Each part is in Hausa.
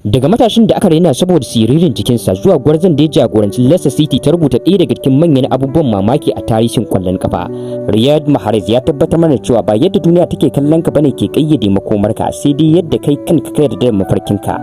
Daga matashin da aka raina saboda siririn jikinsa zuwa gwarzon da ya jagoranci Leicester City ta rubuta ɗaya daga cikin manyan abubuwan mamaki a tarihin kwallon kafa. Riyad Mahrez ya tabbatar mana cewa ba yadda duniya take kallon ka bane ke kayyade makomarka, sai dai yadda kai kanka ka yarda da mafarkinka.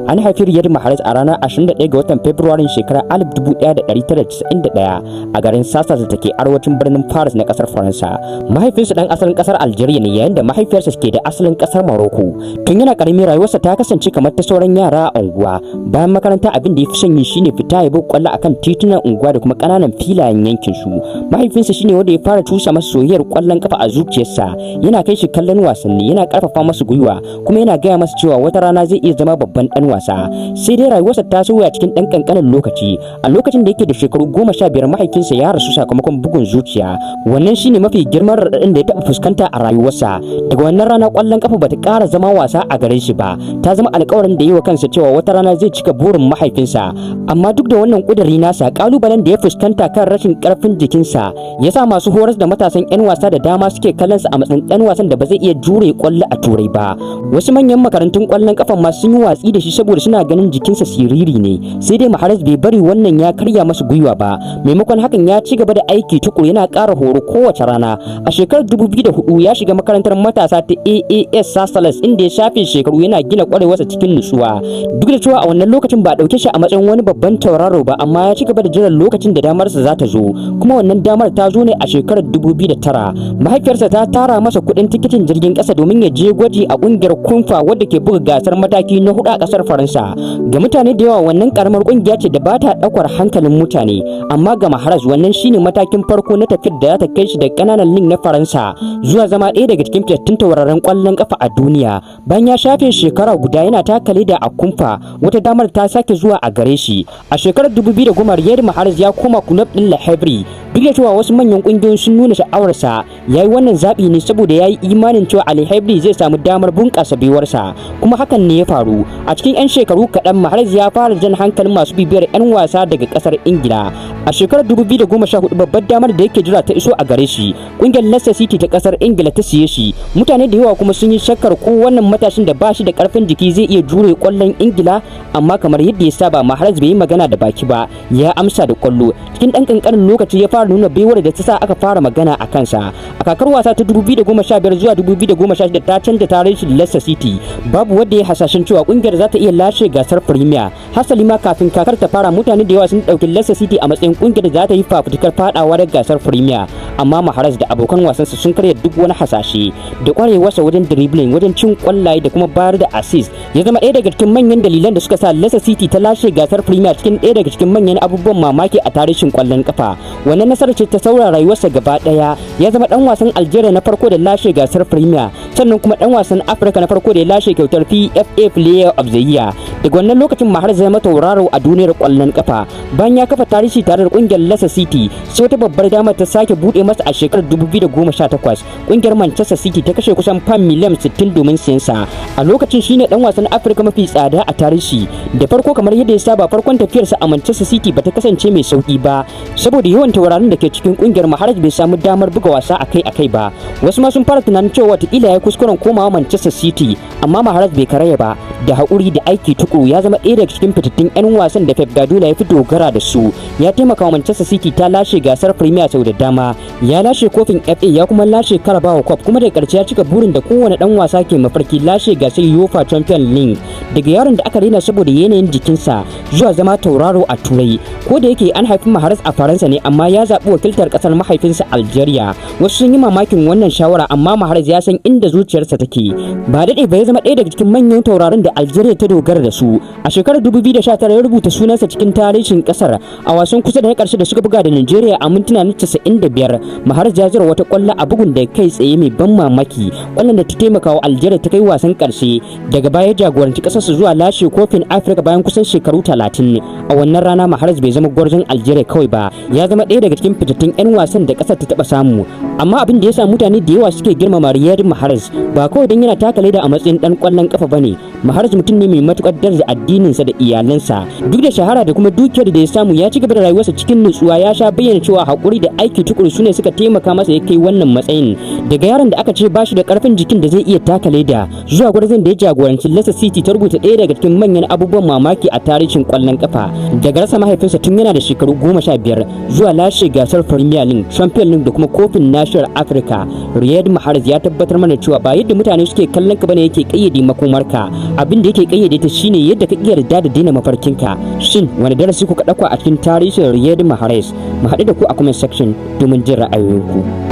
An haifi Riyad Mahrez a ranar 21 ga watan Fabrairun shekarar 1991 a garin Sasa da take arewacin birnin Paris na kasar Faransa. Mahaifinsa dan asalin kasar Algeria ne, yayin da mahaifiyarsa ke da asalin kasar Morocco. Tun yana karami, rayuwarsa ta kasance kamar ta sauran yara a unguwa. Bayan makaranta, abin da ya fi son yi shine fita ya buga kwallo akan titunan unguwa da kuma kananan filayen yankin su. Mahaifinsa shine wanda ya fara cusa masa soyayyar kwallon kafa a zuciyarsa. Yana kai shi kallon wasanni, yana karfafa masa gwiwa, kuma yana gaya masa cewa wata rana zai iya zama babban dan wasa. Sai dai rayuwarsa ta sauya cikin dan kankanin lokaci. A lokacin da yake da shekaru 15, mahaifinsa ya rasu sakamakon bugun zuciya. Wannan shine mafi girman raɗaɗin da ya taɓa fuskanta a rayuwarsa. Daga wannan rana, kwallon kafa bata ƙara zama wasa a gare shi ba, ta zama alƙawarin da yi wa kansa cewa wata rana zai cika burin mahaifinsa. Amma duk da wannan ƙuduri nasa, ƙalubalen da ya fuskanta kan rashin ƙarfin jikinsa ya sa masu horas da matasan 'yan wasa da dama suke kallon sa a matsayin ɗan wasan da ba zai iya jure kwallo a Turai ba. Wasu manyan makarantun kwallon kafa ma sun yi watsi da shi saboda suna ganin jikinsa siriri ne. Sai dai Mahrez bai bari wannan ya karya masa gwiwa ba. Maimakon hakan, ya ci gaba da aiki tukuru, yana ƙara horo kowace rana. A shekarar 2004 ya shiga makarantar matasa ta AAS Sassalas, inda ya shafe shekaru yana gina kwarewarsa cikin nutsuwa. Duk da cewa a wannan lokacin ba a ɗauke shi a matsayin wani babban tauraro ba, amma ya ci gaba da jiran lokacin da damarsa za ta zo, kuma wannan damar ta zo ne a shekarar 2009. Mahaifiyarsa ta tara masa kuɗin tikitin jirgin ƙasa domin ya je gwaji a ƙungiyar Quimper, wadda ke buga gasar mataki na hudu a ƙasar Faransa. Ga mutane da yawa, wannan ƙaramar ƙungiya ce da ba ta ɗaukar hankalin mutane, amma ga Mahrez, wannan shine matakin farko na tafiyar da za ta kai shi da ƙananan league na Faransa zuwa zama ɗaya daga cikin fitattun tauraron ƙwallon ƙafa a duniya. Bayan ya shafe shekara guda yana taka leda a Quimper, wata damar ta sake zuwa a gare shi. A shekarar 2010, Riyad Mahrez ya koma kulob ɗin Le Havre. Duk da cewa wasu manyan ƙungiyoyi sun nuna sha'awarsa, ya yi wannan zaɓi ne saboda ya yi imanin cewa Le Havre zai samu damar bunƙasa baiwarsa, kuma hakan ne ya faru. A cikin 'yan shekaru kaɗan, Mahrez ya fara jan hankalin masu bibiyar 'yan wasa daga ƙasar Ingila. A shekarar 2014, babbar damar da yake jira ta iso a gare shi. Ƙungiyar Leicester City ta ƙasar Ingila ta siye shi. Mutane da yawa kuma sun yi shakkar ko wannan matashin da ba shi da ƙarfin jiki zai iya jure ƙwallon Ingila, amma kamar yadda ya saba, Mahrez bai yi magana da baki ba, ya amsa da ƙwallo. Cikin ɗan ƙanƙanin lokaci ya fara nuna baiwar da ta sa aka fara magana a kansa. A kakar wasa ta 2015 zuwa 2016, ta canza tarihin Leicester City. Babu wanda ya hasashen cewa ƙungiyar za ta iya lashe gasar Premier. Hasali ma, kafin kakar ta fara, mutane da yawa sun ɗauki Leicester City a matsayin ƙungiyar da za ta yi fafutukar fadawa da gasar Premier, amma Mahrez da abokan wasansa sun karya duk wani hasashe. Da kwarewarsa wajen dribbling, wajen cin kwallaye da kuma bayar da assist, ya zama ɗaya daga cikin manyan dalilan da suka sa Leicester City ta lashe gasar Premier cikin ɗaya daga cikin manyan abubuwan mamaki a tarihin kwallon kafa. Wannan nasarar ce ta sauya rayuwarsa gaba ɗaya. Ya zama ɗan wasan Algeria na farko da lashe gasar Premier, sannan kuma ɗan wasan Afirka na farko da ya lashe kyautar PFA Player of the Year. Daga wannan lokacin, Mahrez zama tauraro a duniyar kwallon kafa. Bayan ya kafa tarihi tare da kungiyar Leicester City, sai wata babbar dama ta sake bude masa a shekarar 2018. Kungiyar Manchester City ta kashe kusan fam miliyan 60 domin siyan sa. A lokacin shine dan wasan Afirka mafi tsada a tarihi. Da farko, kamar yadda ya saba, farkon tafiyarsa a Manchester City bata kasance mai sauki ba. Saboda yawan taurarin da ke cikin kungiyar, Mahrez bai samu damar buga wasa akai-akai ba. Wasu ma sun fara tunanin cewa watakila ya kuskuren komawa Manchester City, amma Mahrez bai karaya ba. Da haƙuri da aiki tukuru, ya zama ɗaya daga cikin fitattun 'yan wasan da Pep Guardiola ya fi dogara da su. Ya taimaka wa Manchester City ta lashe gasar Premier sau da dama, ya lashe kofin FA, ya kuma lashe Carabao Cup, kuma da ƙarshe ya cika burin da kowane ɗan wasa ke mafarki, lashe gasar UEFA Champions League. Daga yaron da aka rena saboda yanayin jikinsa zuwa zama tauraro a Turai. Ko da yake an haifi Mahrez a Faransa ne, amma ya zaɓi wakiltar ƙasar mahaifinsa, Algeria. Wasu sun yi mamakin wannan shawara, amma Mahrez ya san inda zuciyarsa take. Ba daɗe ba ya zama ɗaya daga cikin manyan taurarin da Algeria ta dogara da su. A shekarar 2019 ya rubuta sunansa cikin tarihin ƙasar. A wasan kusa da na ƙarshe da suka buga da Nigeria, a mintuna na 95, Mahrez ya zura wata ƙwallo a bugun da kai tsaye mai ban mamaki, ƙwallon da ta taimaka wa Algeria ta kai wasan ƙarshe. Daga baya ya jagoranci ƙasarsa zuwa lashe kofin Afirka bayan kusan shekaru 30. A wannan rana, Mahrez bai zama gwarzon Algeria kawai ba, ya zama ɗaya daga cikin fitattun 'yan wasan da ƙasar ta taɓa samu. Amma abin da ya sa mutane da yawa suke girmama Riyad Mahrez ba kawai don yana taka leda a matsayin ɗan ƙwallon ƙafa bane. Mahrez mutum ne mai matuƙar daraja daraja addininsa da iyalansa. Duk da shahara da kuma dukiyar da ya samu, ya ci gaba da rayuwarsa cikin nutsuwa. Ya sha bayyana cewa haƙuri da aiki tukuru sune suka taimaka masa ya kai wannan matsayin. Daga yaron da aka ce bashi da karfin jikin da zai iya taka leda zuwa gwarzon da ya jagoranci Leicester City ta rubuta ɗaya daga cikin manyan abubuwan mamaki a tarihin ƙwallon kafa. Daga rasa mahaifinsa tun yana da shekaru 15 zuwa lashe gasar Premier League, Champions League da kuma kofin nashiyar Afirka, Riyad Mahrez ya tabbatar mana cewa ba yadda mutane suke kallon ka bane yake kayyade makomarka. Abin da yake kayyade ta shine yadda ka yarda da daina mafarkinka. Shin wani darasi kuka ɗauka a cikin tarihin Riyad Mahrez? Mu haɗu da ku a comment section domin jin ra'ayoyinku.